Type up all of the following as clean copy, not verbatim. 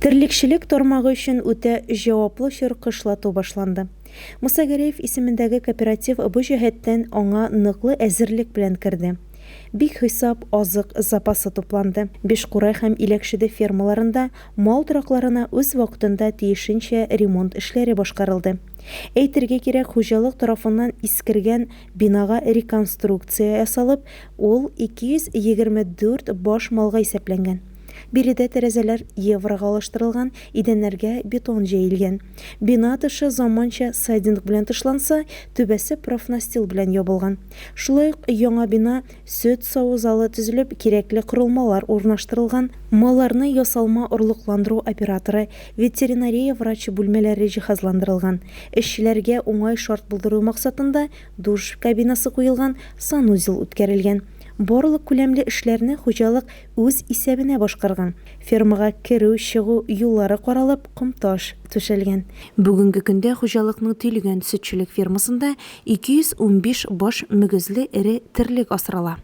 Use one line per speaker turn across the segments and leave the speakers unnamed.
Терлекчелек тармагы өчен үтә җаваплы чор кышлату башланды. Муса Гәрәев исемендәге кооператив бу җәһәттән аңа ныклы әзерлек белән керде. Бихисап азык запасы тупланды. Бишкурай һәм Иләкшеде фермаларында мал торакларына үз вакытында тиешенчә ремонт эшләре башкарылды. Әйтергә кирәк, хуҗалык тарафыннан искергән бинага реконструкция ясалып, ул 224 баш малга исәпләнгән. Биредә тәрәзәләр еврога алыштырылган, идәннәргә бетон җәелгән. Бина тышы заманча сайдинг белән тышланса, түбәсе профнастил белән ябылган. Шулай ук яңа бина сөт саву залы төзелеп, кирәкле корылмалар урнаштырылган, малларны ясалма орлыкландыру операторы, ветеринария врачы бүлмәләре җиһазландырылган. Эшчеләргә уңай шарт булдыру максатында душ кабинасы куелган, санузел үткәрелгән. Барлык күләмле эшләрне хуҗалык үз исәбенә башкарган. Фермага керү-чыгу юллары каралып, ком-таш түшәлгән. Бүгенге көндә хуҗалыкның Төйлегән сөтчелек фермасында 215 баш мөгезле эре терлек асрала.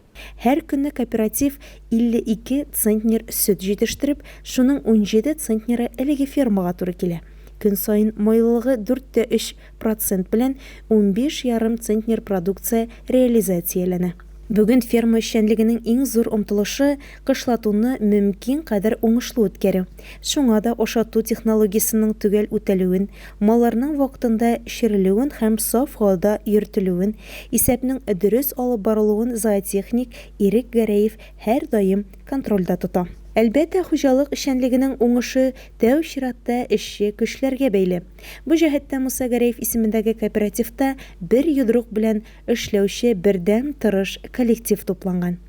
Һәр көнне кооператив 52 центнер сөт җитештереп, шуның 17 центнеры әлеге фермага туры килә. Көн саен майлылыгы 4,3 процент белән 15 ярым центнер продукция реализацияләнә. Бүген ферма эшчәнлегенең иң зур омтылышы, кышлатуны мөмкин кадәр уңышлы үткәрү. Шуңа да ашату технологиясенең төгәл үтәлүен, малларның вакытында эчерелүен һәм саф һавада йөртелүен, исәпнең дөрес алып барылуын зоотехник Ирек Гәрәев һәрдаим контрольдә тота. Әлбәттә, хуҗалык эшчәнлегенең уңышы тәү чиратта эшче көчләргә бәйле. Бу җәһәттән Муса Гәрәев исемендәге кооперативта бер йодрык белән эшләүче бердәм тырыш коллектив тупланган.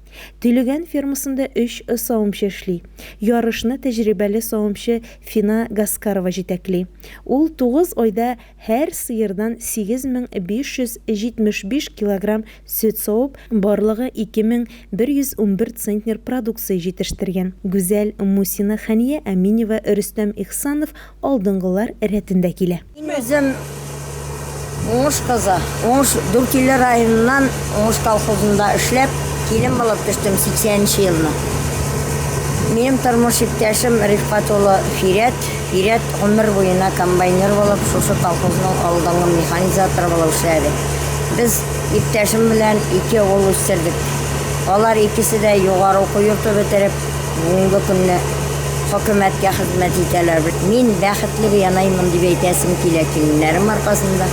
Төйлегән фермасында өч савымчы эшли. Ярышны тәҗрибәле савымчы Фина Гаскарова җитәкли. Ул тугыз айда һәр сыердан 8575 килограмм сөт савып, барлыгы 2111 центнер продукция җитештергән. Гүзәл Мусина, Хәния Әминева, Рөстәм Ихсанов алдынгылар рәтендә килә.
Мин үзем Уңыш кызы. Уңыш Дүртөйле районыннан Уңыш колхозында эшләп, килен булып төштем 80 нче елны. Минем тормыш иптәшем Рифкать улы Фирәт. Фирәт гомер буена комбайнер булып, шушы колхозның алдынгы механизаторы булып эшләде. Без иптәшем белән ике ул үстердек. Алар икесе дә югары уку йорты бетереп, бүгенге көнне хөкүмәткә хезмәт итәләр. Мин бәхетле бианаймын дип әйтәсем килә киленнәрем аркасында,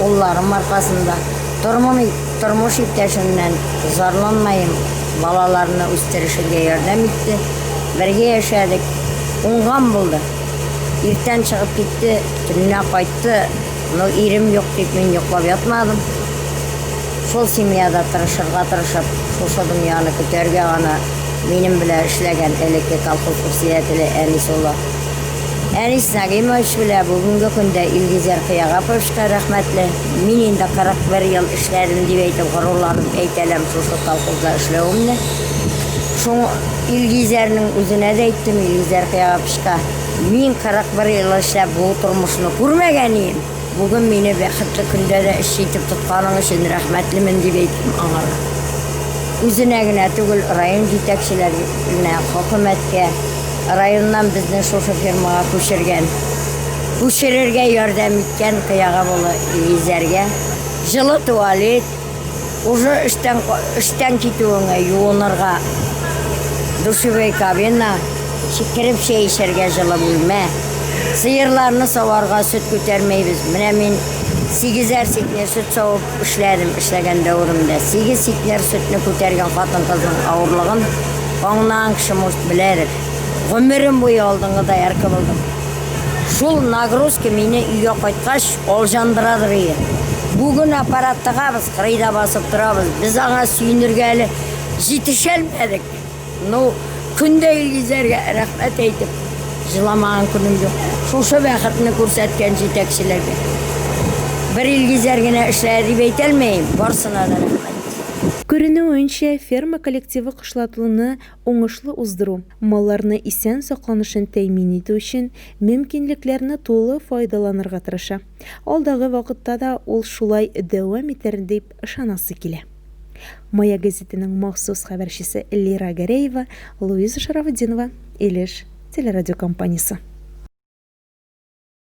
улларым аркасында. Тормым, тормыш иптәшемнән зарланмаем, балаларны үстерешергә ярдәм итте. Бергә яшәдек. Уңган булды. Иртән чыгып китте, төнлә кайтты. Ну, ирем юк дип мин йоклап ятмадым. Шул семьяда тырышырга тырышып, шушы дөньяны көтәргә аны минем белән эшләгән элекке колхоз председателе Әнис улы Әнис Нагыймович белә бүгенге көндә Илгизәр Кыягаповичка рәхмәтле. Мин инде 41 ел эшләдем дип әйтеп горурланып әйтәләм шушы колхозда эшләвемне. Шуң Илгизәрнең үзенә дә әйттем, Илгизәр Кыягаповичка, мин 41 ел эшләп бу тормышны күрмәгән ием, бүген мине бәхетле көндә дә эшче итеп тотканың өчен рәхмәтлемен, дип әйттем аңарга. Үзенә генә түгел, район җитәкчеләренә, хөкүмәткә, районнан безне шушы фирмага күчергән, күчерергә ярдәм иткән Кыягап улы Илгизәргә. Җылы туалет, Уже эштән эштән китүеңә юынырга душевой кабина, кереп чәй эчәргә җылы бүлмә. Сыерларны саварга сөт күтәрмәйбез. Менә мин сигезәр центнер сөт савып эшләдем эшләгән дәверемдә. Сигез центнер сөтне күтәргән хатын-кызның авырлыгын аңлаган кеше, может, беләдер. Гомерем буе алдынгы доярка булдым. Шул нагрузка мине өйгә кайткач алҗандырадыр иде. Бүген аппарат тыгабыз, кырыйда басып торабыз. Без аңа сөенергә әле җитешәлмәдек. Ну, көн дә Илгизәргә рәхмәт әйтеп, җыламаган көнем юк. Шушы бәхетне күрсәткән җитәкчеләргә. Бер Илгизәр генә эшләде дип әйтәлмәем, барсына да рәхмәт.
Күренүенчә, ферма коллективы кышлатуны уңышлы уздыру, малларны исән сакланышын тәэмин итү өчен мөмкинлекләрне тулы файдаланырга тырыша. Алдагы вакытта да ул шулай дәвам итәр дип ышанасы килә. Маяк гәзитенең махсус хәбәрчесе Лира Гәрәева, Луиза Шарафутдинова, Илеш телерадиокомпаниясе.